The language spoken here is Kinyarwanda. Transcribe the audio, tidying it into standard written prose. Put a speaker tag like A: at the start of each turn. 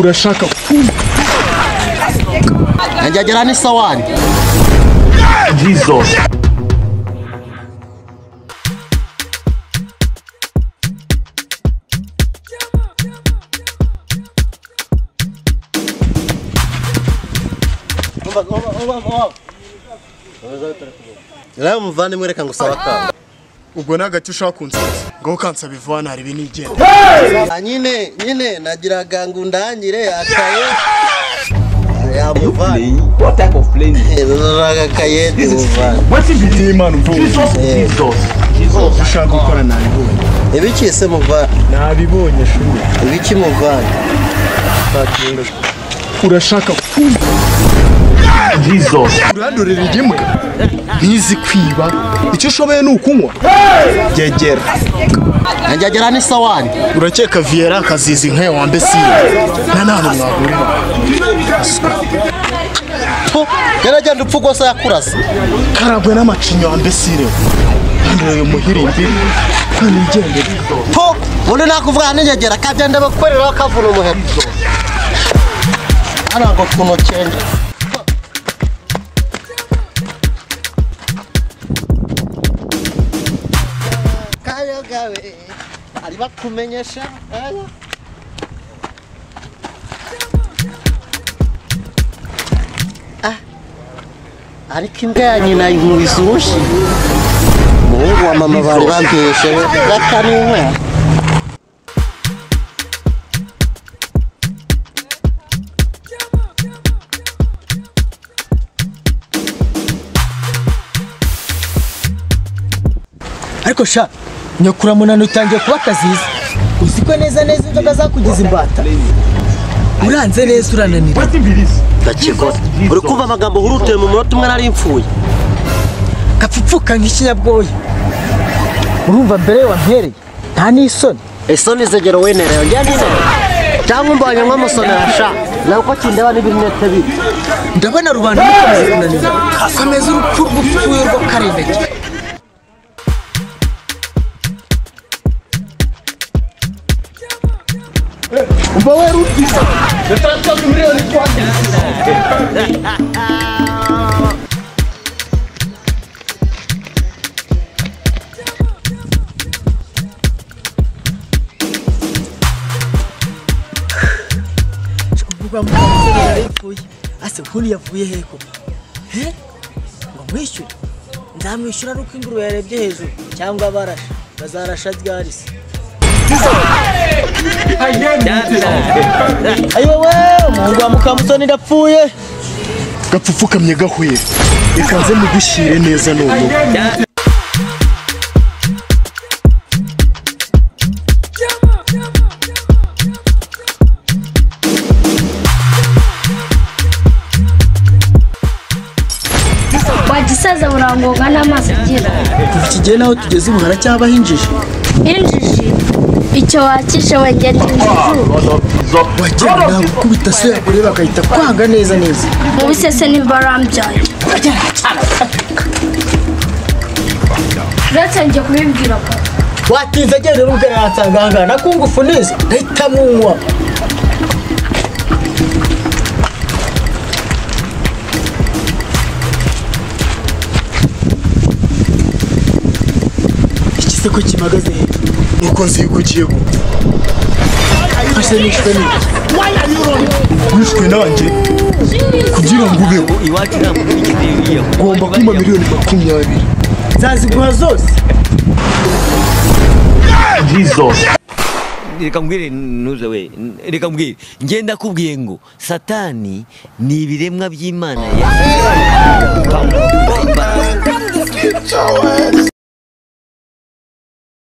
A: Urashaka kumva
B: Njagera ni sawani.
C: Jesus.
B: Rero muvandimwe reka ngusaba akana.
A: Ubwo nagati ushaka kunsaza ngo kansaba ivana hari binigenda.
B: Nyine nagiraga ngo ndangire akaye. Ya muvandimwe.
C: What type of plane is
B: this? This is
C: what is
A: it? Imana mvuye.
C: Jesus, Jesus, Jesus.
A: Ushaka gukora nabibonye.
B: Ibiki se muvandimwe?
A: Nabibonye shuri.
B: Ibiki muvandimwe?
A: Urashaka kumva
C: Jesus.
A: Urandurira igimbwa ntizi kwiba icyo ushoboye ni ukunywa gegera.
B: Njagera ni sawani.
A: Urakeka Viera akazizi nka wa mbesire nta nta mwahurira.
B: Yaragenda upfa rwose yakurasa
A: karagwe n'amacinyo wa mbesire ndureye umuhirimbi kandi igendere.
B: Po undi nakuvuga n'ingegera kagenda bakorera kavuna umuheto arango kunokenge. Ari bakumenyesha aya ariko imbwa ya nyina inkubise urushi. Umuhungu wa mama bari bampeshe bakaniwe.
D: Ariko sha nyakuramunano utangiye kuba kaziza. Uzi ko neza neza inzoga zakugize imbata. Uranze neza urananira.
B: Ndakigora. Uri kumva amagambo hurutuye mu munota umwe nari mfuye.
D: Gapfupfuka nk'ikinyabwoya. Urumva mbere wampereye nta n'isoni.
B: Isoni zegero wenereyo njya nine. Cyangwa mbonye nk'umusonera sha. Nawe uko kindeba n'ibirinete biri.
D: Ndabona rubanda rukomeza kunanira. Komeza urupfu rw'upfuye rw'akarengane.
A: Umva we rutisa. Ndatangaza miliyoni kwanje.
D: Ubwo mukazera ase nkuru yavuye heko. He? Ngo mwishyure. Nzamwishyura ruko ingurube yarebye hejuru cyangwa barasha. Bazarasha ryarise. Ayo we, umuhungu wa Mukamusoni ndapfuye.
A: Gapfupfukamye gahuye. Reka nze mugushyire neza none.
E: Wagisaza burangoga n'amaso agira.
D: Kuva iki gihe naho tugeze ubu haracyabaho injiji.
E: Injiji? Icyo wakishe wengera injiji.
D: Wagenda gukubita se ureba akahita kwanga neza neza.
E: Mu bisese nimba rambyaye. Uretse njye kubibwira papa.
D: Watinze agenda urubwira yansanga ahangaha nakungufu neza ndahita munywa. Iki se ko kimagaze he?
A: Nuko nzi yuko ugiye gupfa.
D: Ase nishwe ni.
A: Wishwe nanjye kugira ngo ubeho ugomba kumpa miliyoni 20.
D: Nzaziguha zose.
C: Jesus.
F: Reka mbwire ntuze we, reka mbwire ngenda kubwiye ngo Satani ni ibiremwa by'Imana ya.